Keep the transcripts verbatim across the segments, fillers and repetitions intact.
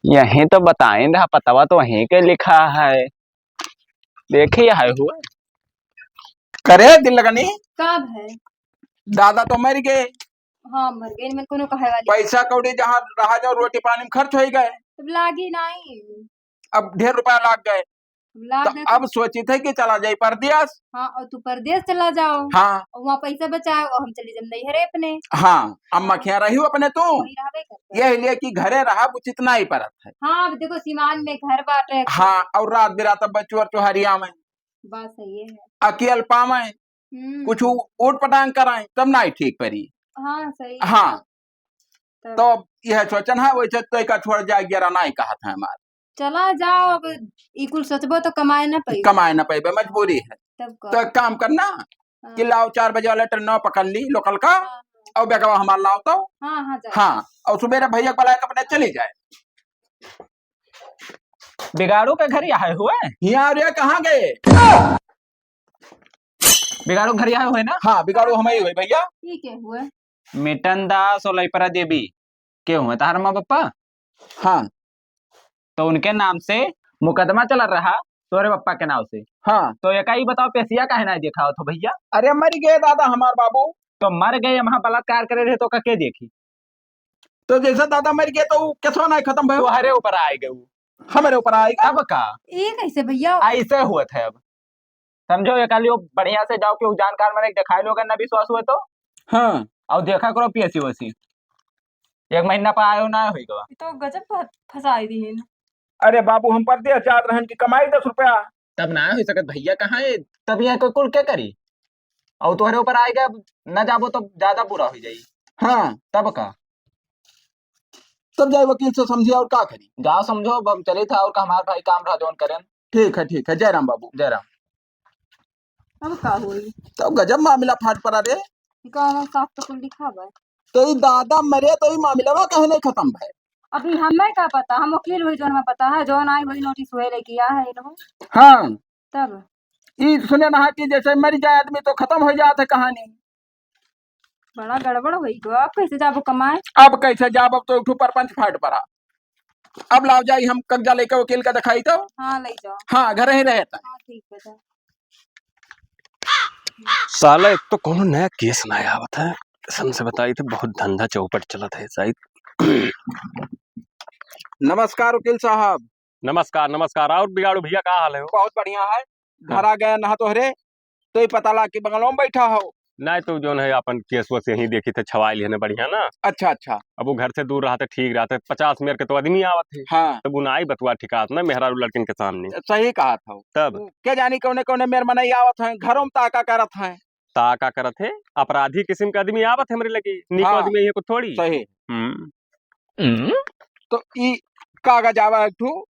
यहीं तो बताइन रहा, पतवा तो वहीं के लिखा है। देखी है हुआ। करे दिल लगनी। का भय? दादा तो मर गए। हाँ, मर गए, मैं कोनो कहे वाली। पैसा कौड़ी जहाँ रहा जाओ, रोटी पानी में खर्च होइ गए। तब लागी नहीं। अब ढेर रुपया लाग गए। लाग तो गए तो अब सोचित है कि चला जाई परदेस। हाँ, और तू परदेस चला जाओ। हाँ। और वहाँ पैसा बचाओ और हम चली जाम नैहरे अपने। हाँ, अम्मा हाँ। खिया रही हो अपने तू। वही रहबे करते। यही लिए कि घरे रहा उचित नहीं परत है। हाँ, अब देखो सीमान में घर बाटे। हाँ, और रात बिरात अब बच्चों और चोहरिया में। बात सही है। अकेल पावे, हम्म। कुछ उ-, उठ पटांग कराए, तब नहीं ठीक परी। हाँ, सही है। हाँ। तब तो यह सोचन है, वैसे तो एका छोड़ जाए, ग्यारह नहीं कहत है हमार। चला जाओ, अब ई कुल सोचबो तो कमाए ना पइबे। कमाए ना पइबे, मजबूरी है। तब का? तो एक काम करना हाँ। कि लाओ, चार बजे वाला ट्रेन पकड़ ली लोकल का, हाँ। और बैगवा हमार लाओ तो। हाँ, हाँ, जाओ। हाँ, और सुबेरे भैया को बुला के अपने चली जाए। बिगाड़ू के घर यहाँ हुए? यहाँ रे, कहाँ गए? बिगाड़ू घर यहाँ हुए ना? हाँ, बिगाड़ू हम ही हुए भैया। ठीक है हुए। मिटन दास और लइपरा देवी के हुए तहार माँ पापा? हाँ। तो उनके नाम से मुकदमा चल रहा तोरे पप्पा के नाम से। हाँ। तो एका ई बताओ, पेशिया काहे ना देखा हो तो भैया? अरे मर गए दादा हमार बाबू। तो मर गए, वहाँ बलात्कार करे रहे तो का के देखी? तो जैसे दादा मर गए तो उ केसवा नहीं खत्म भयो? तोहरे ऊपर आए गए उ। हमरे ऊपर आए गए? अब का? ये कैसे भैया? ऐसे हुआ था अब। समझो, ये कालियो बढ़िया से जाओ, केहू जानकार मने देखाए लो, अगर ना विश्वास हुए तो। हाँ। और देखा करो पीएससी वैसी। एक महीना पर आयो ना होई गवा। ये तो गजब फ-, फंसाई दी है ना। अरे बाबू, हम परदेस जात रहन की कमाई दस रुपया। तब ना हो सकत भैया, कहाँ है? तब यहाँ कोई कुल के करी? और तोहरे ऊपर आए गए, अब ना जाबो तो ज्यादा बुरा हो जाई। हाँ। तब का? तब जाए वकील से समझिए और का करी? जाओ समझो, अब हम चले था और का हमार भाई काम रहा जौन करें। ठीक है, ठीक है, जय राम बाबू। जय राम। अब का होई? तब गजब मामला फाट पड़ा रे। ई का साफ तो कुल लिखा बा। तो ई दादा मरे तो ई मामला काहे नहीं खत्म भय? अभी हमें का पता, हम वकील हुई जौन हमें पता है, जौन आई वही नोटिस हुए लेके आ है इन लोग। हाँ। तब? ई सुने ना कि जैसे मर जाए आदमी तो खत्म हो जात है कहानी। बड़ा गड़बड़ होई गो, अब कैसे जाबो कमाए? अब कैसे जाब, अब तो एक ठो परपंच फाट पड़ा। अब लाओ जाई, हम कब्जा लेके वकील का दिखाई तो। हाँ, ले जाओ। हाँ, घर ही रहे था। हाँ, ठीक है, जाओ। साला एक तो कोनो नया केस ना आवत है, कसम से बताई तो बहुत धंधा चौपट चलत है शायद। नमस्कार वकील साहब। नमस्कार, नमस्कार। और बिगाड़ू भैया, का हाल है हो? बहुत बढ़िया है। हाँ। घर आ गया ना तोहरे, तो ही पता लाग कि बंगलो में बैठा हो। नहीं तो जौन है अपन केस वस यहीं देखी थे, छवाई लिहने बढ़िया ना। अच्छा, अच्छा। अब वो घर से दूर रहते ठीक रहते, पचास मेर के तो आदमी आवत है। हाँ। तब उनाई बतवा ठिकात ना मेहरारू लड़किन के सामने। सही कहा था। तब? वो के जानी कौने कौने मेर मनई आवत हैं, घरों में ताका करत हैं। ताका करत है, अपराधी किस्म के आदमी आवत है हमरे लगे, नीक हाँ। आदमी है को थोड़ी। सही। हम्म। हम्म। तो ई कागज आवा एक ठो।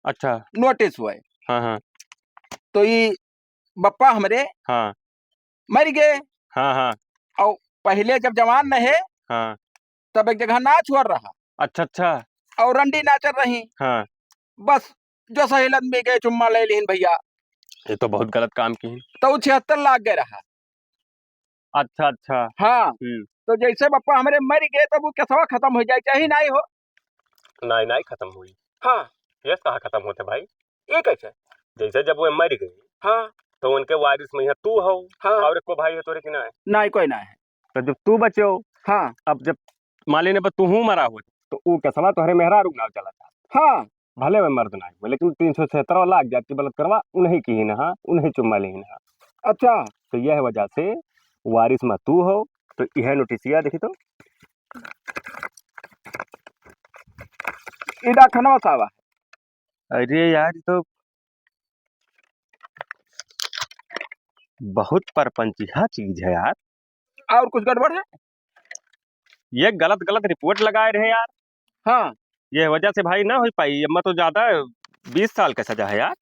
अच्छा। नोटिस हुआ है। हाँ, हाँ। तो ई बप्पा हमरे हाँ। मर गए। हाँ, हाँ। और पहले जब जवान न है, हाँ। तब एक जगह नाच हुआ रहा। अच्छा, अच्छा। और रंडी नाचत रही। हाँ। बस, जो सहेलन में गए, चुम्मा ले लीन भैया। ये तो बहुत गलत काम की। तो छिहत्तर लाग गए रहा। अच्छा, अच्छा। हाँ। हम्म। तो जैसे बप्पा हमरे मर गए, तब वो केसवा खत्म हो जाए, चाहे नहीं हो। नहीं, नहीं खत्म हुई। हाँ। केस कहाँ खत्म होते भाई? ये कैसे? जैसे जब वो मर गई, हाँ। तो उनके वारिस में यहाँ तू हो, हाँ। और एको भाई है तोरे कि ना है? नहीं, कोई ना है। तो जब तू बच्यो, हाँ। अब जब मान लेने पर तू हूँ मरा हो, तो ऊ केसवा तोहरे मेहरारू के नाव चला था। हाँ। भले मैं मर्द ना हुए, लेकिन तीन सौ छिहत्तर वाला लाग जाती बलात्कारवा, उन्हीं की ही ना, हाँ, उन्हीं चुम्मा ली ना। अच्छा। तो यह वजह से वारिस में तू हो, तो यह नोटिसिया देखी तो। इदा खनवा सावा। अरे यार, ये तो बहुत परपंचिहा चीज है यार। और कुछ गड़बड़ है? ये गलत गलत रिपोर्ट लगाए रहे यार। हाँ। ये वजह से भाई ना हो पाई, अब मैं तो ज्यादा बीस साल का सजा है यार।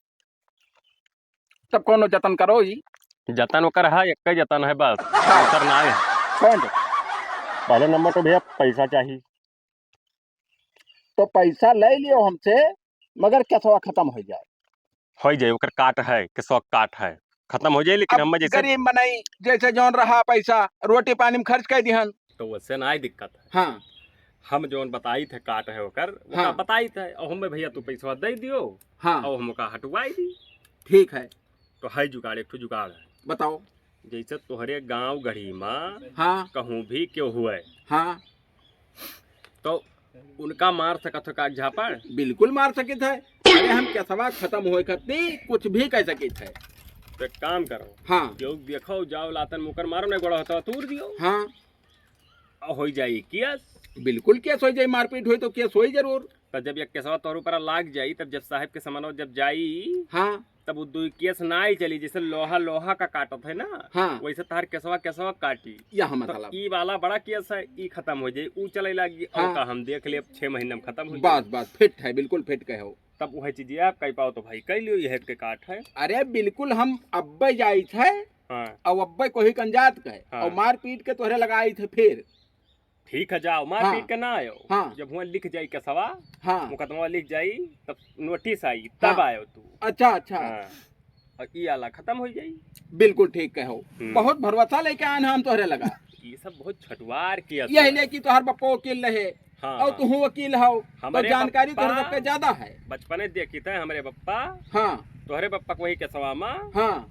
तब कौनो जतन करो ही। जतन ओकर है, एक ही जतन है बस, दूसर ना है। कौन जतन? पहले नंबर तो भैया पैसा चाहिए। तो पैसा ले लियो हमसे, मगर केसवा खत्म हो जाए। हो जाए, ओकर काट है, केसवा काट है, खत्म हो जाए, लेकिन अब हम जैसे गरीब मनई जैसे जौन रहा पैसा रोटी पानी में खर्च कर दिहन। तो उससे नाहीं दिक्कत है। हाँ। हम जौन बताइत है काट है ओकर, ओका हाँ। बताइत है, और हमें भइया तू पैसवा दइ दियो, हाँ। और हमका हटवाइ दी। ठीक है। तो है जुगाड़, एक ठो जुगाड़ है। बताओ। जैसे तोहरे गाँव गढ़ी मा हाँ। कहूँ भी केहू हुए, हाँ। तो उनका मार सकत हो का झापड़? बिल्कुल मार सकित है। अरे हम केसवा खतम होए खातिर कुछ भी कइ सकित है। तो एक काम करो, हाँ। केहू देखो जाओ लातन मुकर मारो, नहीं गोड़ा हथवा तूर दियो। हाँ। और होइ जाई केस। बिल्कुल केस होइ जाई, मारपीट होई तो केस होई जरूर। तो जब ये केसवा तोहरे ऊपर लाग जाई, तब जज साहब के समनवा जब जाई, हाँ। तब वो दुई केस नाहीं चली, जैसे लोहा लोहा का काटत है ना, हाँ। वैसे तोहार केसवा केसवा काटी। यह तो मतलब। ई वाला बड़ा केस है, ई खतम होइ जाई, ऊ चले लागी, हाँ। और का हम देख लेब, छह महीना में खतम होइ जाई। बस, बस, फिट है, बिल्कुल फिट कहो। तब वह चीजिया कइ पाओ तो भाई कइ लियो, यह के काट है। अरे बिल्कुल, हम अब्बे जाइत है, हाँ। और अब्बे कोही कंजात कहे, हाँ। और मारपीट के तोहरे लगाइत है फिर। ठीक है, जाओ, मारपीट हाँ। के ना आयो। हाँ। जब हुआ लिख जाई केसवा, हाँ। मुकदमा लिख जाई, तब नोटिस आई, तब हाँ। आयो तू। अच्छा, अच्छा। हाँ। और ई आला खतम होइ जाई। बिल्कुल ठीक कहो। हम्म। बहुत भरोसा लेके आन हम तोहरे लगा। ई सब बहुत छटुआर किया यही सब। ले कि तोहर बप्पो वकील रहे, हाँ, और हाँ। तुहू वकील हो, तो हमरे जानकारी तोहरे बप्पा सबके ज्यादा है। बचपने देखित है हमरे बप्पा, हाँ। तोहरे बप्पा के वही केसवा मा हाँ।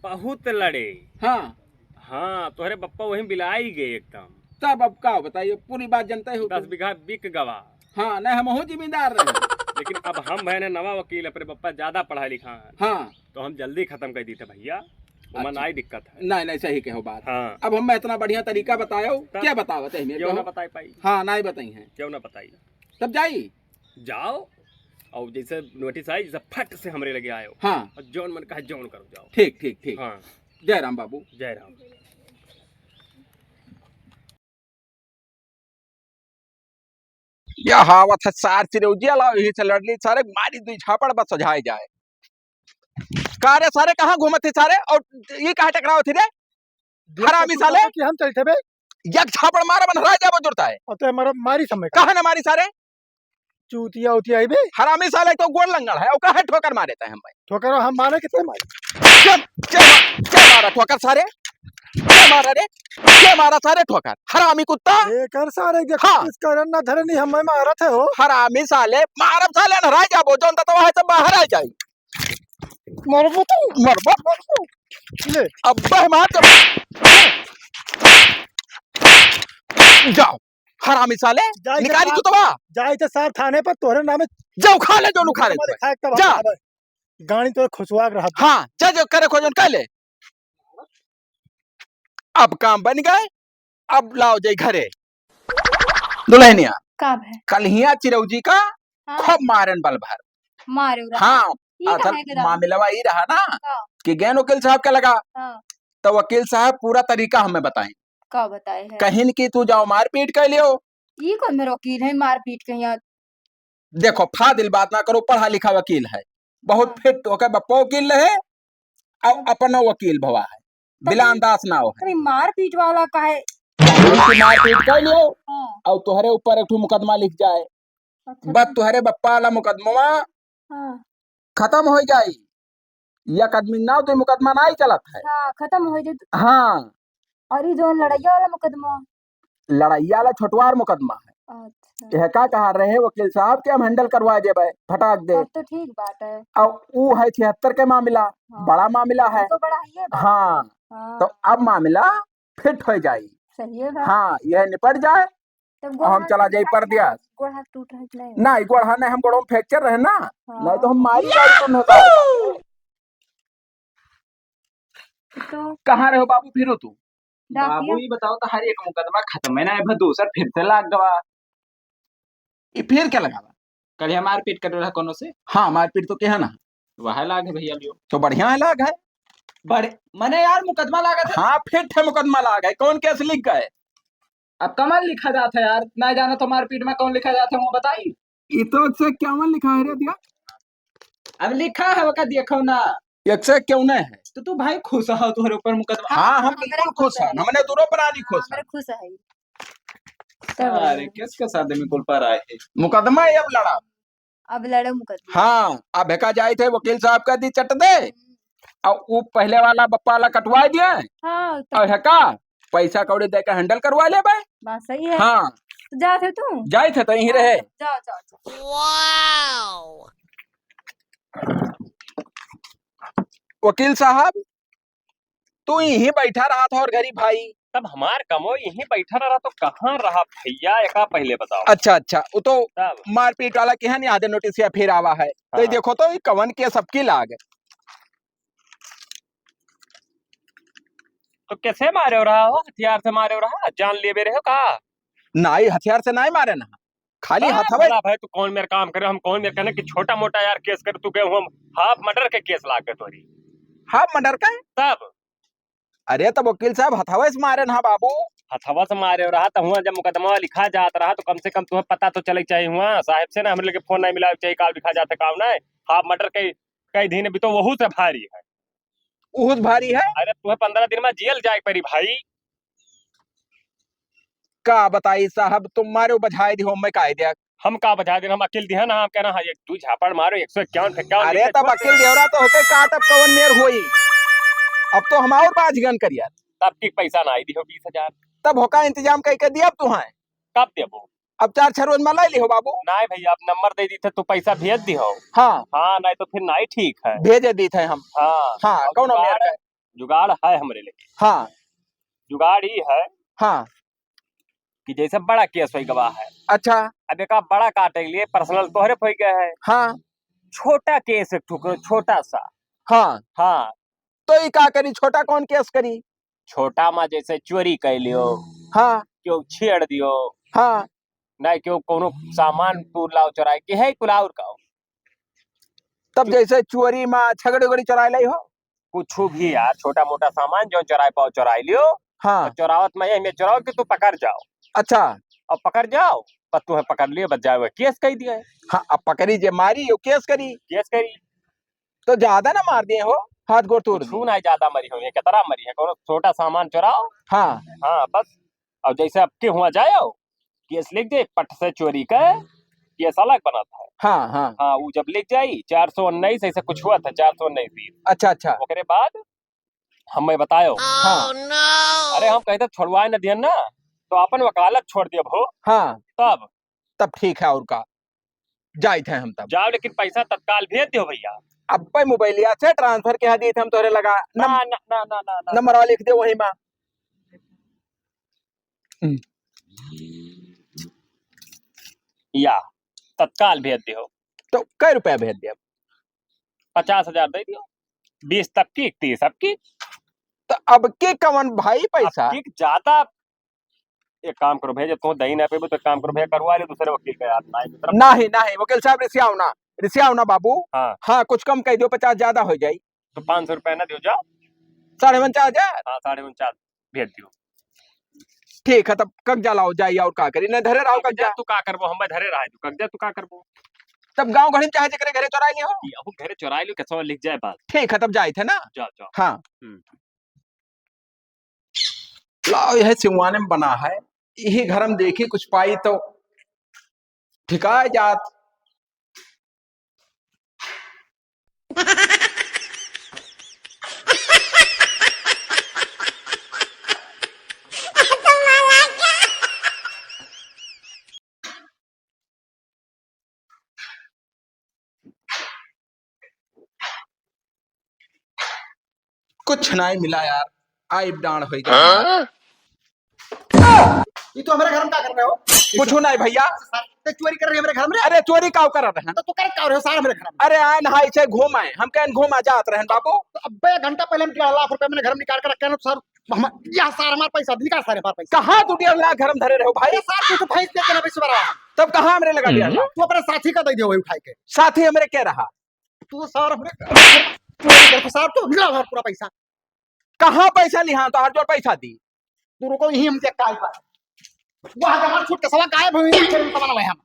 बहुत लड़े। हाँ। हाँ, तोहरे बप्पा वहीं बिलाई गए एकदम। तब अब का बताइए, पूरी बात जनते हो दस तुम। बीघा बिक गवा। हाँ, नहीं, हमहू जिम्मेदार रहे। लेकिन अब हम भए न नवा वकील, अपने बप्पा ज्यादा पढ़ा लिखा है। हाँ। तो हम जल्दी खतम कइ दीत है भइया, ओमा अच्छा। नाहीं दिक्कत है। नहीं, नहीं, सही कहो बात। हाँ। अब हम इतना बढ़िया तरीका बतायो, तब क्या बतावत है मेरे क्यों को? ना बताई पाई? हाँ, नाहीं बताई हैं। क्यों ना बताई? तब जाई? जाओ, और जैसे नोटिस आई, जैसे फट से हमरे लगे आयो। हाँ। और जौन मन कहे, जौन करो, जाओ। ठीक, ठीक, ठीक। हाँ। जय राम बाबू। जय राम। या हावत है सार चिरौजिया लाओ, यही से लड़ली सारे, मारी दुई झापड़ बस सझाए जाए। का रे सारे, कहाँ घूमत थी सारे? और ये कहाँ टकरावत थी रे? देख हरामी के तू साले। कहा कि हम चलते बे? एक झापड़ मारे मन हरा जाबो जुड़ता है। और तो हमारा मारी समय का। कहाँ ना मारी सारे? चूतिया उतिया ही बे। हरामी साले तो गोड़ लंगड़ है, और कहाँ ठोकर मारे थे हम भाई? ठोकर हम मारे कितने मारे? क्या, क्या, क्या मारा ठोकर सारे? क्या मारा रे? क्या मारा सारे ठोकर? हरामी कुत्ता। एकर सारे के हाँ। कुछ करन ना धरन ही हमें मारत है हो। हरामी साले, मारब साले न हराई जाबो, जौन तो है सब बाहर आ जाई। मरबो तो। मरबो। ले। अब बह मार जब। जाओ, हरामी साले, जाई निकाली जब कुतवा। जाई तो सार थाने पर तोहरे नामे जाओ, खा ले जो उखाड़े। लिखा है तब जा। हम गाड़ी तो खुशवा के रहा। हाँ, जा जो करे खोजन कर ले। अब काम बन गए, अब लाओ जाई घरे। दुल्हनिया, का भे? कल हिया चिरौजी का हाँ। खूब मारन बल भर। मारे उरा। हाँ, ई असल काहे के दादा? मामलवा ई रहा ना हाँ। कि गैन वकील साहब के लगा, हाँ। तो वकील साहब पूरा तरीका हमें बताए। का बताए है? कहिन कि तू जाओ मारपीट कर लियो। ई कौन मेरा वकील है, मारपीट के यहाँ? देखो, फादिल बात ना करो, पढ़ा लिखा वकील है, बहुत हाँ। फिट, ओकर बप्पा वकील रहे, और हाँ। अपनो वकील भवा है, तो बिलान फिर, दास नाव है। तो फिर मारपीट वाला काहे? उनकी मारपीट कर लियो, हाँ। और तोहरे ऊपर एक ठो मुकदमा लिख जाए। अच्छा, बस अच्छा। तोहरे बप्पा वाला मुकदमा हाँ। खतम हो जाई। एक आदमी नाव तो मुकदमा नहीं चलत है। हाँ, खतम हो जाई। हाँ। और ई जौन लड़ैया वाला मुकदमा? लड़ैया वाला छोटवार मुकदमा है। अच्छा। यह का कहा रहे वकील साहब कि हम handle करवा देबे, फटाक दे। तब तो ठीक बात है। अब ऊ है छिहत्तर के मामला, हाँ। बड़ा मामला है। तो बड़ा है ये बात। हाँ। हाँ। तो अब मामला फिट हो जाई। सही है बात। हाँ, यह निपट जाए। तब और हम गोड़ चला हाथ जाई परदेस। गोड़ हाथ टूट रहे कि नहीं? नहीं, गोड़ हाथ नहीं, हम गोड़ों में fracture रहे ना। हाँ। नहीं तो हम मारी जाई तुम होता। तो कहाँ रहो बाबू, फिरो तू? डाकिया। बाबू, ये बताओ, तो हर एक मुकदमा खत्म है ना, अब दूसर फिर से लाग गवा। ये फिर क्या लगावा? कल ये मारपीट कर रहा कोनो से? हाँ, मारपीट तो किहा ना। वह लाग है भैया लियो। तो बढ़िया है, लाग है। बड़े, मने यार, मुकदमा लाग है। हाँ, फिट है, मुकदमा लाग है। कौन case लिख गए? अब कमल लिखा जात है यार, ना जाना तो मारपीट में कौन लिखा जात है, वो बताई। ये तो एक सौ इक्यावन लिखा है रे दिया। अब लिखा है, ओका देखो ना। एक सौ इक्यावन है। तो तू भाई खुश हो तोहरे ऊपर मुकदमा? हाँ, हम हाँ, बिल्कुल खुश हैं। हमने दोनों प्राणी खुश हैं। खुश है। अरे, किसके साथ में कुल पर आए हैं? मुकदमा है, अब लड़ा। अब लड़ो मुकदमा। हाँ, अब हेका जाइत है वकील साहब का दी चट दे। हम्म। और वो पहले वाला बप्पा वाला कटवा दिया। हाँ, तो और हेका पैसा कौड़ी दे के handle करवा लेबे। बात सही है। हाँ। तो जात है तू? जाइत है, तो यहीं रहे। जाओ, जाओ, जाओ। वकील साहब, तू यहीं बैठा रहा था और गरीब भाई। तब हमार कमो यहीं बैठा रहा तो कहाँ रहा भैया, एका पहले बताओ। अच्छा, अच्छा, वो तो तब? मारपीट वाला के है, यहाँ दे नोटिस या फिर आवा है। तो ये हाँ। देखो तो, ये कवन के सबकी लाग। तो कैसे मारे हो रहा हो? हथियार से मारे हो रहा? जान लेबे रहे हो का? नाई, हथियार से नाई मारे ना, खाली हाँ, हथवे। भला भाई, तू कौन मेर काम करे, हम कौन मेर कहने कि छोटा मोटा यार केस करे, तू गए हुआ हाफ मर्डर के केस लाग गए तोरी। हाफ मर्डर का? तब? अरे, तब वकील साहब, हथवे से मारे ना बाबू। हथवा से मारे रहा, तो हुआ जब मुकदमा लिखा जात रहा, तो कम से कम तुम्हें पता तो चले के चाहिए हुआ, साहब से ना हमरे लगे फोन नहीं मिला, चाहे काव लिखा जाता, काव नहीं। हाफ मर्डर के कई दिन भी तो वहू से भारी है। उहुत भारी है। अरे, तुम्हें पन्द्रह दिन में जेल जाए पड़ी भाई। का बताई साहब, तुम मारो बजाय दिहो, मैं काहे दिया? हम का बजाय दिन, हम वकील दिया ना, हम कहना, हाँ, एक दू झापड़ मारो, एक सौ इक्यावन फेंकाओ, अरे, तब वकील देवरा तो होके काट, अब कौन मेर होई? अब तो हम और बाझगन करिया। तब की पैसा ना आई दिहो बीस हजार। तब होका इंतजाम कई के दिया अब तुहां। कब देबो? अब चार छह रोज में लाई लिहो बाबू। नाहीं भैया, अब नंबर दे दी थे, तू पैसा भेज दिहो। हाँ। हाँ, नाहीं तो फिर नाहीं ठीक है। भेजे दी थे हम। हाँ। हाँ, अब कौनो मेर जुगाड़, का? जुगाड़ है हमरे लिए। हाँ। जुगाड़ ई है हाँ। कि जैसे बड़ा केस होइ गवा है। अच्छा। अब एका बड़ा काटे के लिए पर्सनल तोहरे पे होइ गया है। हाँ। छोटा केस एक ठुकरो, छोटा सा। हाँ। हाँ। तो ई का करी, छोटा कौन केस करी? छोटा मा जैसे चोरी कर लियो, हाँ। केहू छेड़ दियो, हाँ। नाहीं केहू कौनो सामान तू लाओ चोराए के है, कुल और का हो? तब जैसे चोरी मा छगड़ी उगड़ी चोराए लाई हो? कुछ भी यार, छोटा मोटा सामान जो चोराए पाओ चोराए लियो, हाँ। और चोरावत मा यही में चोराओ कि तू पकड़ जाओ। अच्छा। और पकड़ जाओ, पर तुम्हें पकड़ लियो, बच जाओ, केस कई दिया है। हाँ, अब पकड़ी जे मारी, यो केस करी। केस करी। तो ज्यादा ना मार दिए हो, हाथ गोड़ तोड़ कुछ दिए। नाहीं ज्यादा मरी हो, ये कितना मरी है, कौनो छोटा सामान चुराओ। हाँ। हाँ, बस। और जैसे अब के हुआ जाओ, केस लिख दे, पट से चोरी का केस अलग बनत है। हाँ, हाँ। हाँ, वो जब लिख जाई, चार सौ उन्नीस ऐसे कुछ हुआ था, चार सौ उन्नीस भी। अच्छा, अच्छा। ओकरे बाद हमें बतायो। हाँ। अरे, हम कहीं तो छोड़वाए न दिहन ना, तो अपन वकालत छोड़ दियो भो। हाँ। तब? तब ठीक है, और का। जाइत है हम तब। जाओ, लेकिन पैसा तत्काल भेज दियो भैया। अब पे मोबाइलिया से ट्रांसफर के यहाँ दी थे हम तोहरे लगा। नम-, ना, ना, ना, ना, ना, ना। नंबरवा लिख दे वही मा। हम्म। या, तत्काल भेज दियो। तो कै रुपया भेज दिया? पचास हजार दे दियो। बीस तब की, तीस अब की। तो अब के कवन भाई पैसा? अब की ज्यादा एक काम करो भैया, जब तुम दही ना पेबो तो एक काम करो भैया, करवा लो दूसरे वकील का यार, नाहीं मतलब। नाहीं, नाहीं, वकील साहब, रिसियाओ ना, रिसियाओ ना बाबू। हाँ। हाँ, कुछ कम कह दियो, पचास ज्यादा हो जाई। तो पाँच सौ रुपया ना दियो, जाओ। साढ़े उनचास हजार? हाँ, साढ़े उनचास भेज दियो। ठीक है, तब कागजा लाओ जाई, और का करी, नहीं धरे रहो कागजा। कागजा तू का करबो, हम धरे रहा है, तू कागजा तू का करबो? तब गाँव घड़ी में चाहे जेकरे घरे चोराई लिहो। या, वो घरे चोराई लिहो, कैसे लिख जाए बात। ठीक है, तब जाइत है ना? जाओ, जाओ। हाँ। हम्म। लाओ, यह सिंगवाने में बना है, यही घर में देखी कुछ पाई तो ठिकाए जात। कुछ नाहीं मिला यार, आइब डांड होई गया। हाँ? ये तो हमारे घर में क्या कर रहे हो? कुछ नाहीं भैया। ते चोरी कर रहे हैं मेरे घर में? अरे चोरी काव कर रहे हैं? तो तू कर काव रहे हो सार मेरे घर में? अरे आए ना, ऐसे घूम आए, हम कहन घूम आ जात रहन बाबू। तो अब्बे एक घंटा पहले हम डेढ़ लाख रुपए मैंने घर में निकाल के रखे हैं, तो सर हम, या सार हमार पैसा, निकाल सारे हमार पैसा। कहाँ तू डेढ़ लाख घर में धरे रहो भाई? अरे सार तू तो भैंस बेच के ना पैसे भरवा। तब कहाँ हमरे लगा डेढ़ लाख? तू अपने साथी का दे दियो वही उठाई के। साथी हमरे के रहा? तू सार हमरे, तू सार तो निकाल हमार पूरा पैसा। कहाँ पैसा लिहा? तो हर जोर पैसा दी। तू रुको यहीं, हम चेक काल पर। वहाँ का हमार सूटकेसवा गायब हुई, फिर हम सामान लाए हम।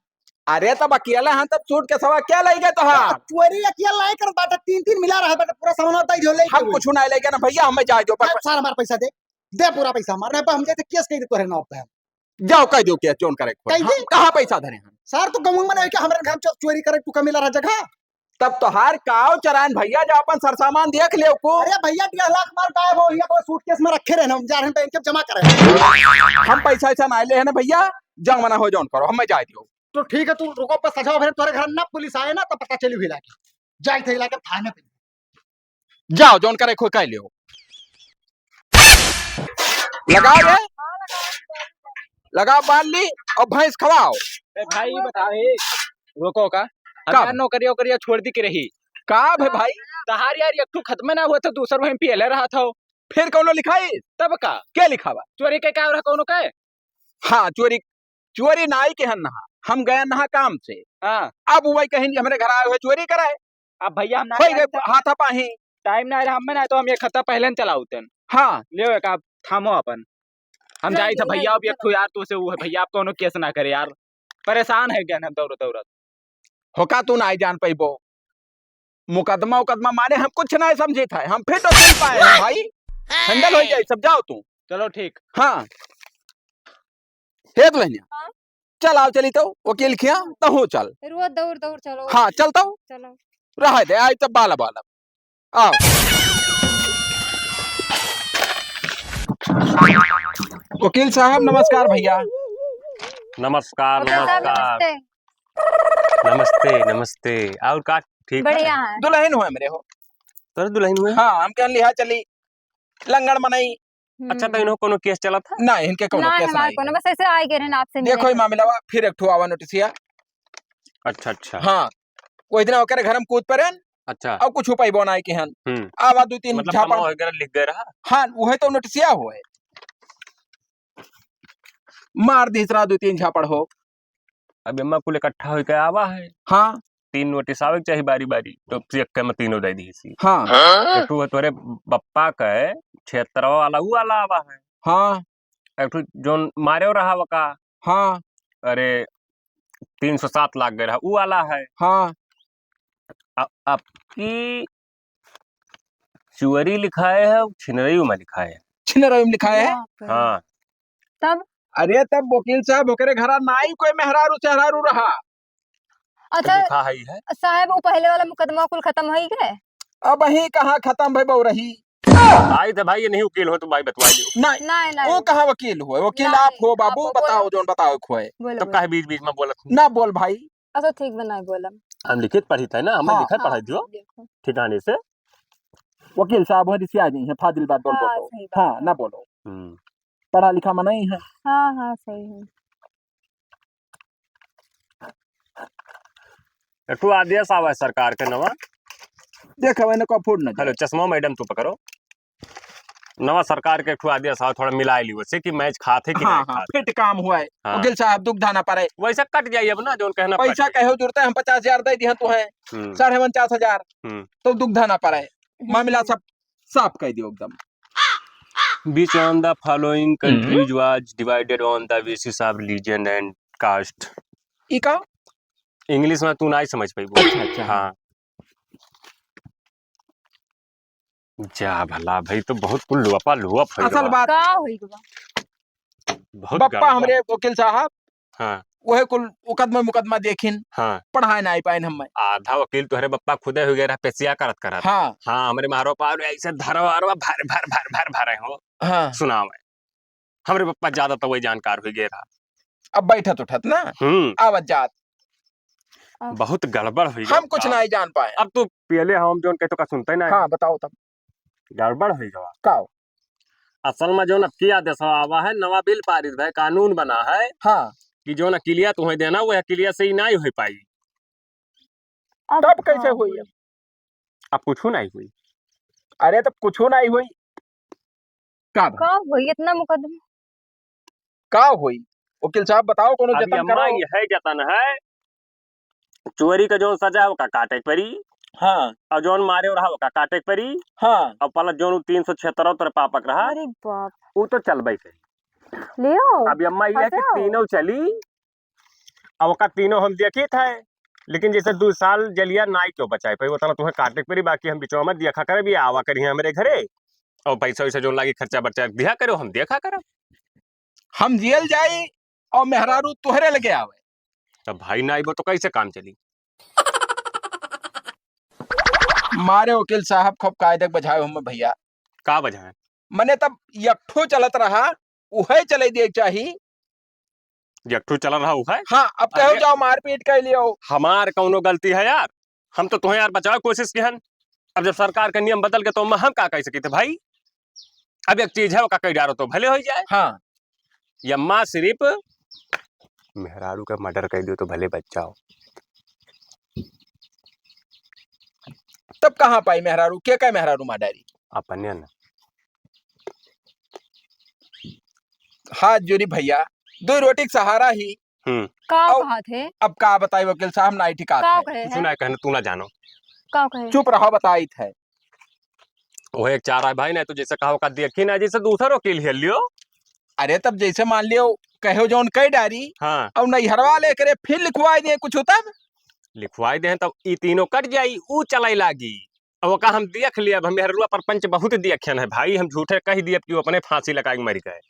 अरे तब अकेला हन, तब सूटकेसवा क्या लइ गए तोहार? चोरी अकेला नहीं कर बाटे, तीन तीन मिला रहा बाटे, पूरा सामान उतार दियो, ले हम गए। कुछ नहीं लइ गए ना भैया, हमें जाए दो, पर सार हमार पैसा दे, दे पूरा पैसा हमार, नहीं पर हम जैसे केस कह दे तोहरे नाम पे हम। जाओ कह दो केस, जोन करे के पड़े। कह दे। हाँ, कहाँ पैसा धरे हैं? सार तो गाँव में नहीं कि हमारे घर चो-, चोरी करे तू का मिला रहा जगह। तब तोहार काव चरान भइया, जा अपन सरसामान देख लेव को। अरे भइया, डेढ़ लाख माल गायब हो, हियाँ कोई सूटकेस में रखे रहे ना, हम जा रहे हैं बैंक में जमा करे। हम पैसा ऐसा ना ले है ना भइया, जौन मना हो जौन करो, हमें जाए दियो। तो ठीक है, तू रुको, बस सजाओ, फिर तोरे घर ना पुलिस आए ना, तब पता चली हुई लाके। जाए थे लाके थाने पे। जाओ, जौन करे खोई कह लियो। लगाओ रे, लगाओ, बांध ली और भैंस खवाओ। ए भाई, ये बताओ, ए, रोको का? हम का? यार नौकरिया वोकरिया छोड़ दी के रही। का भे भाई? तहार यार एक ठो खत्म ना हुआ था, दूसर वहीं पियले रहा था। फिर कौनो लिखाई? तब का? क्या लिखावा? चोरी के का रहा कौनो के? हाँ, चोरी, चोरी नाई के हन नहा, हम गए नहा काम से। हाँ। अब वही कहीं हमरे घर आए हुए चोरी कराए। अब भइया हम ना होई गए हाथापाही। टाइम ना रहा, हमें ना तो हम एक हफ्ता पहले न चलाउतन। हाँ। लेव एक आप थामो अपन। हम नहीं, जाई था नहीं, भइया, नहीं, अब एक ठो यार तो से वो है भइया, आप कौनो केस ना करे यार, परेशान है ज्ञान हम दौड़त दौड़त। होका तू नाई जान पइबो, मुकदमा उकदमा माने हम कुछ नाई समझित है, हम फिट वकील पाए हैं भाई, हैंडल हो जाए सब, जाओ तू। चलो ठीक। हाँ। हे दुल्हनिया, हाँ? चल आओ, चली तो वकील खिया, तहू चल। रोज दौड़ दौड़ चलो। हाँ, चल तो। चलो। रह दे, आई तब बाला बाला। आओ। वकील साहब, नमस्कार भइया। नमस्कार, वकील साहब, नमस्कार। नमस्ते। नमस्ते, नमस्ते। और का, ठीक है? बढ़िया है। दुल्हन हुए हमरे हो। तोरे दुल्हन हुए? हाँ, हम कहन लिहा चली, लंगड़ मनई। अच्छा, तो हम्म। इन्हों कोनो केस चलत है? ना, इनके कोनो ना, केस हमार नहीं कोनो, है। बस ऐसे आए गए रहन आपसे देखो मिले। ई मामला वा, फिर एक ठो आवा नोटिसिया। अच्छा, अच्छा। हाँ, वही दिन ओकरे घर में कूद पड़ेन। अच्छा। और कुछ उपाय बनाए के हन। हम्म। आवा दो तीन मतलब झापड़। पन्ना वगैरह लिख गए रहा? हाँ, वही तो नोटिसिया हुए। मार दीस रहा दो तीन झापड़ हो। अब एमा कुल इकट्ठा होके आवा है। हाँ। तीन नोटिस आवे के चाही बारी बारी, तो चेक के में तीनों दे दीसी। हाँ। एक ठो तोरे बप्पा के क्षेत्रवा वाला, उ वाला आवा है। हाँ। एक ठो जोन मारे रहा वका। हाँ। अरे, तीन सौ सात लाग गए रहा, उ वाला है। हाँ। अ-, आपकी चुअरी लिखाए है, छिनरई में लिखाए है। छिनरई में लिखाए है? बाप रे। हाँ। तब? अरे तब वकील साहब, ओकरे घरा नाई कोई मेहरारू सेहरारू रहा। अच्छा, लिखा है, है। साहब, वो पहले वाला मुकदमा कुल खत्म होई गए? अब ही कहाँ खत्म भई बउरही? आई तो भाई, ये नहीं वकील हो तो भाई बतवा दियो। नहीं, नहीं, नहीं। वो कहाँ वकील हुए? वकील नहीं, आप हो बाबू, आप हो, बताओ बोलो। जोन बताओ खोए। बोलो, तब बोलो। काहे बीच बीच में बोलत हूँ? ना बोल भाई। अच्छा, ठीक बा, नाहीं बोलब। हम लिखित पढ़ित है ना, हमें हाँ। लिखत हाँ, पढ़ाई दियो। लिखो। ठिकाने से। वकील साहब हो, रिसिया नहीं है, फाजिल बात बोल हाँ, बोलो। सही बात हाँ, है। ना बोलो। हम्म। पढ़ा लिखा मनई है। हाँ, हाँ, सही है। एक ठो आदेश आवा है सरकार के नवा। देख, मैंने को फूट न हेलो, जाए। चश्मा मैडम तू पकड़ो। नवा सरकार के एक ठो आदेश आवा, थोड़ा मिलाए लियो, से कि मैच खात है कि हाँ, नहीं हाँ, खात। फिट काम हुआ है। हाँ। वकील साहब, दुख धाना पड़े। वैसे कट जाइए अब ना, जोन कहना पैसा पड़े। कहो जरूरत है, हम पचास हजार दे दिहन तुहे। हम्म। साढ़े उनचास हजार। हम्म। तो दुख धाना पड़े। हम्म। मामला सब साफ कह दियो एकदम। Which on the following countries हम्म। was divided on the basis of religion and caste? ई का? English में तू नाहीं समझ पाइबो। अच्छा, अच्छा। हाँ। जा भला भाई, तो बहुत कुल लोपा लोप है असल बा। बात का होई बा? बहुत बप्पा गड़बड़। हमरे वकील साहब, हाँ। वह कुल मुकदमा, मुकदमा देखिन, हाँ। पढ़ाए ना आई पाइन हमें। आधा वकील तोहरे बप्पा खुदे हो गए रहा, पेशिया करत करत। हाँ। हाँ, हमरे मारो पार ऐसे धरवारवा भर, भर, भर, भर, भर हो। हाँ। सुनावे। हमरे बप्पा ज्यादा तो वही जानकार हो गए रहा। अब बैठत उठत ना, हम्म। आवत जात। अब बहुत गड़बड़ हो गया हम कुछ काम। नहीं जान पाए। अब तू पियले हम जोन कहे तो का सुनते नहीं। हाँ, बताओ तब। गड़बड़ हो गया। का हो? असल में जोन अब किया देशवा आवा है, नवा बिल पारित भय, कानून बना है हाँ। कि जोन अकिलिया तुम्हें देना, वह अकिलिया से ही नहीं हो पाई। अब तब का कैसे हुई? हुई? अब कुछ नहीं हुई। अरे, तब कुछ नहीं हुई। का बा? का होई इतना मुकदमा? का होई? वकील साहब, बताओ, कोनो अब जतन ये करो। अम्मा, ये है जतन है, चोरी का जौन सजा है, ओका काटे के परी। हाँ। और जौन मारे रहा, ओका काटे के परी। हाँ। और पलस जौन उ तीन सौ छिहत्तर तोरे पापक रहा, अरे बाप। उ तो चलबे करी। लियो। अब ये अम्मा, ये कि हंसाओ। तीनों चली, अब ओका तीनों हम देखित है, लेकिन जैसे दू साल जलिया नाई क्यों बचाए पाई, उतना तुम्हें काटे के परी, बाकी हम बिचवा में देखा करब, ये आवा करी हमरे घरे, और पैसा वैसा जो लागी खर्चा बर्चा दिया करो, हम देखा करब। हम जेल जाई और मेहरारू तोहरे लगे आवे। तब भाई ना आइबो तो कैसे काम चली? मारे वकील साहब, खूब कायदे के बझाए हमें भइया। का बझाए? मने तब यकठो चलत रहा, उहे चले दिए चाही। यकठो चलत रहा उहे? हाँ, अब कहो अरे जाओ मारपीट कर लियो। हमार कौनो गलती है यार? हम तो तुहें यार बचावे कोशिश किहन। अब जब सरकार के नियम बदल के तो हम का कह सकी थे भाई? अब एक चीज है, ओका कह डारो तो भले हो जाए। हाँ। या माँ सिर्फ मेहरारू का मर्डर कर दियो तो भले बच जाओ। तब कहाँ पाई मेहरारू? के का मेहरारू मार डारी? अपने न। हाथ जोड़ी भइया, दो रोटी के सहारा ही। हम्म। का अब, कहा थे? अब का बताई वकील साहब, ना ही ठिकात का है। कहे कुछ है? ना कहने, तू ना जानो। का कहे? चुप रहो, बताई थे। वो एक चारा है भाई, नहीं तो जैसे कहा ओका देखी ना, जैसे दूसर वकील है लियो। अरे तब जैसे मान लियो, कहो जौन कह डारी, हाँ। और नैहरवा लेकरे फिर लिखवाई दे कुछ तब? लिखवाई दे तब ई तीनों कट जाई, ऊ चलाई लागी। अब ओका हम देख लिया, अब हम मेहरुआ पर पंच बहुत देखन है भाई, हम झूठे कह दिए कि वो अपने फांसी लगा के मर गए।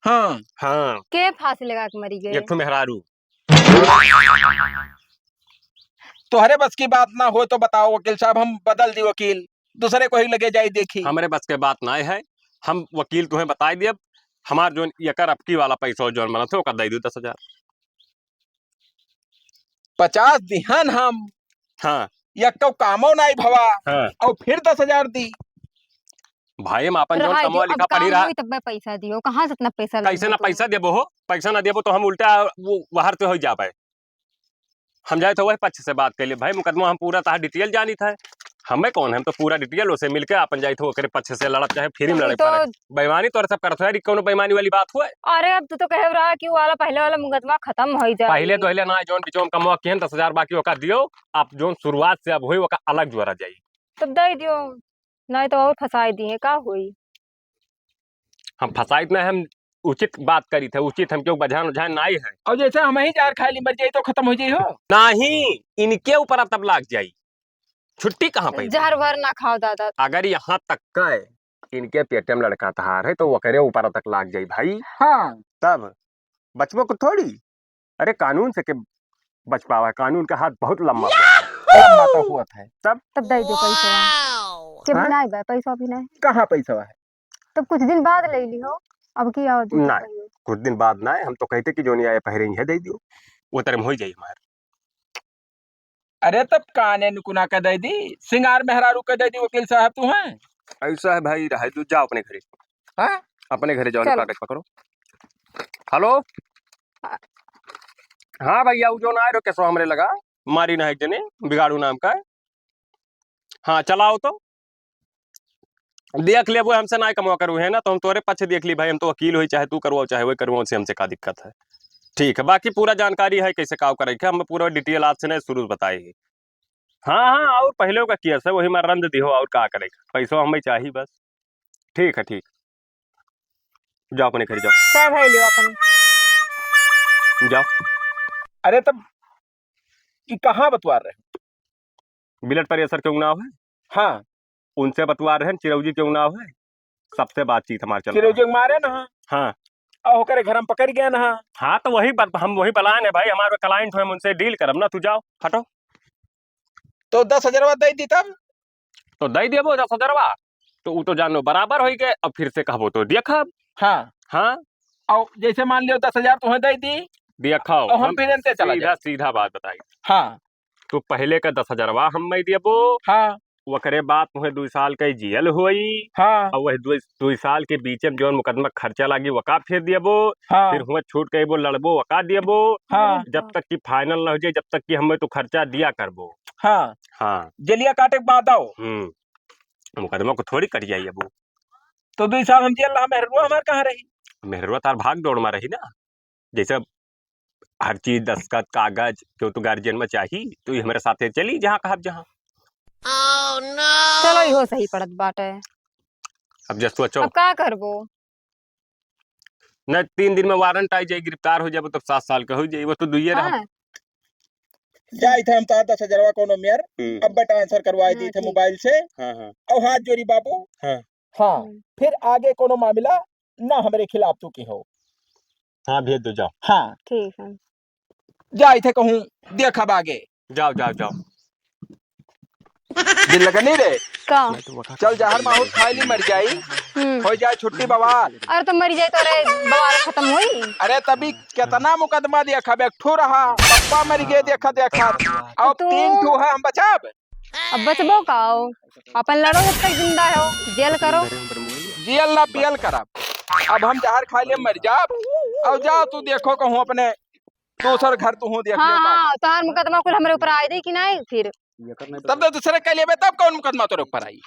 हाँ। हाँ। के फांसी लगा के मरी गए? एक ठो मेहरारू। तोहरे बस की बात ना हो तो बताओ वकील साहब, हम बदल दी वकील, दूसरे को ही लगे जाई देखी। हमरे बस के बात ना है, हम वकील तुम्हें बताई दियब। हमार जोन एकर अबकी वाला पैसा जोन बनत है, ओकर दे दू दस हजार। पचास दिहन हम। हाँ। यक्को कामो नाई भवा। हाँ। और फिर दस हजार दी। भाई, हम आपन जौन रहा कमवा दियो, लिखा अब पढ़ी काम रहा। होई तब मैं पैसा दियो। कहाँ से इतना पैसा कैसे लेना ना तुम? पैसा देबो हो? पैसा ना देबो तो हम उल्टा वो बाहर से हो जा पाए। हम जाए तो वही पक्ष से बात कर लिए। भाई, मुकदमा हम पूरा तहार detail जानी था। हमें कौन है? हम तो पूरा detail उसे मिलके आपन जाए तो ओकरे पक्ष से लड़त चाहे फिर हम तो लड़े तो पारे। बेईमानी तोरे सब करत है, कौनो बेईमानी वाली बात हुआ है? अरे, अब तू तो कहे रहा कि वो वाला पहले वाला मुकदमा खत्म हो ही जाए। पहले तो हिले ना, जौन बिचौन कमवा किहन दस हजार बाकी ओका दियो, आप जौन शुरुआत से अब होई ओका अलग जोरा जाई। तब दे दियो, नहीं तो और फंसाई दिए, का होई? हम फंसाइत नहीं, हम उचित बात करी थे, उचित हम क्यों बझान उझान नाई है। और जैसे हम ही जार खा ली, मर जाई तो खत्म हो जाई हो। नहीं, इनके ऊपर तब लाग जाई, छुट्टी कहाँ पाई? जहर वहर ना खाओ दादा। अगर यहाँ तक का है, इनके पेटे में लड़का तहार है तो ओकरे ऊपर तक लाग जाई भाई। हाँ। तब बचबो को थोड़ी। अरे कानून से के बच पावा है, कानून का हाथ बहुत लंबा बा। लंबा तो हुआ था। तब? तब दे दो पैसा। के हाँ? भी नहीं बा, पैसा भी नहीं। कहाँ पैसा है? तब कुछ दिन बाद ले लिहो, अब की आओ दे दो नहीं, पैसा। कुछ दिन बाद नहीं, हम तो कहते कि जो नहीं आए पहले ही दे दियो, वो तरह में हो जाई हमारे। अरे तब काने नुकुना के दे दी, सिंगार मेहरारू के दे दी वकील साहब तू हैं? ऐसा है भाई, रहे तू जाओ अपने घरे। हाँ? अपने घरे जाओ, चलो। कागज पकड़ो। हेलो। हाँ भैया, वो जो ना आए रहो, कैसो हमरे लगा, मारी ना एक जने, बिगाड़ू नाम का। हाँ, चलाओ तो। देख लेबो, हमसे ना कमवा करू है ना, तो हम तोरे पक्ष देख ली भाई, हम तो वकील होई, चाहे तू करवाओ, चाहे वही करवाओ, से हमसे का दिक्कत है। ठीक है, बाकी पूरा जानकारी है कैसे का करे के, हम पूरा detail आज से नहीं शुरू से बताए ही। हाँ, हाँ, और पहले का केस है, वही में रंद दिहो, और का करे के, पैसो हमें चाहिए बस। ठीक है, ठीक, जाओ अपने घर जाओ। सब है लियो अपन। जाओ। अरे तब ई कहाँ बतवार रहे? Blood pressure के उनाव है। हाँ। उनसे बतवार रहे, चिरौजी के उनाव है, सबसे बातचीत हमार चल रहा है। चिरौजी के मारे ना। हाँ। और ओकरे घर हम पकड़ गए ना। हाँ, तो वही बात, हम वही बलाए ने भाई, हमारे client हुए, हम उनसे deal करब ना, तू जाओ, हटो। तो दस हजारवा दे दी तब? तो दे देबो दस हजारवा, तो उ तो जानो बराबर होई गए, अब फिर से कहबो तो देखब। हाँ। हाँ। और जैसे मान लियो दस हजार तुम्हें दे दी, देखो, और हम हम फिर इनते चला सीधा, जाए। सीधा बात बताई। हाँ। तो पहले का दस हजारवा हम मैं देबो। हाँ। ओकरे बाद तुम्हें दो साल के जेल होई। हाँ। और वह दो, दो साल के बीच में जौन मुकदमा खर्चा लागी, वका फिर देबो। हाँ। फिर हुआ छूट के वो लड़बो, वका देबो। हाँ। जब तक कि final न हो जाए, जब तक कि हमें तो खर्चा दिया करबो। हाँ। हाँ। जेलिया काटे के बाद आओ। हम्म। मुकदमा को थोड़ी कट जाई अब। तो दुई साल हम जेल रहा, मेहरुआ हमार कहाँ रही? मेहरुआ तार भाग दौड़ में रही ना। जैसे हर चीज, दस्तखत, कागज, क्यों तो guardian में चाही, तो ये हमारे साथे चली जहाँ कहब जहाँ। चलो, इहो सही पड़त बाटे। अब जस सोचो। अब का करबो? न, तीन दिन में warrant आई जाई, गिरफ्तार हो जाबो, तब सात साल का हो जाई, वो तो दुइये रहा। हाँ। जाई था हम तो दस हजारवा कोनो मेयर, हम्म। अब transfer करवाई दी हाँ, थे ठीक। मोबाइल से। हाँ, हाँ। और हाथ जोड़ी बाबू। हाँ। हाँ, हम्म। फिर आगे कोनो मामला ना हमरे खिलाफ तू की हो। हाँ, भेज दो, जाओ। हाँ। ठीक है। जाई थे कहूँ, देखब आगे। जाओ, जाओ, जाओ। दिल लगनी रे। का? चल जहर माहुर खाई ली, मर जाई। हम्म। हो जाए छुट्टी बवाल। अरे तो मर जाए तो रे बवाल खत्म होई। अरे तभी कितना मुकदमा देखा, एक ठो रहा, पप्पा मर गए देखा देखा। अब तू तीन ठो है, हम बचाब। अब बचबो का हो? अपन लड़ो जब तक जिंदा हो, जेल करो। जियल ना पियल करब। अब हम जहर खा ले मर जाब। अब जा तू देखो कहूँ अपने दूसर घर तू हूँ देख हाँ, ले का। हाँ, तोहार मुकदमा कुल हमरे ऊपर आए दे कि नहीं फिर? तब तो दूसरे कह लेबे, तब कौन मुकदमा तोरे ऊपर आई?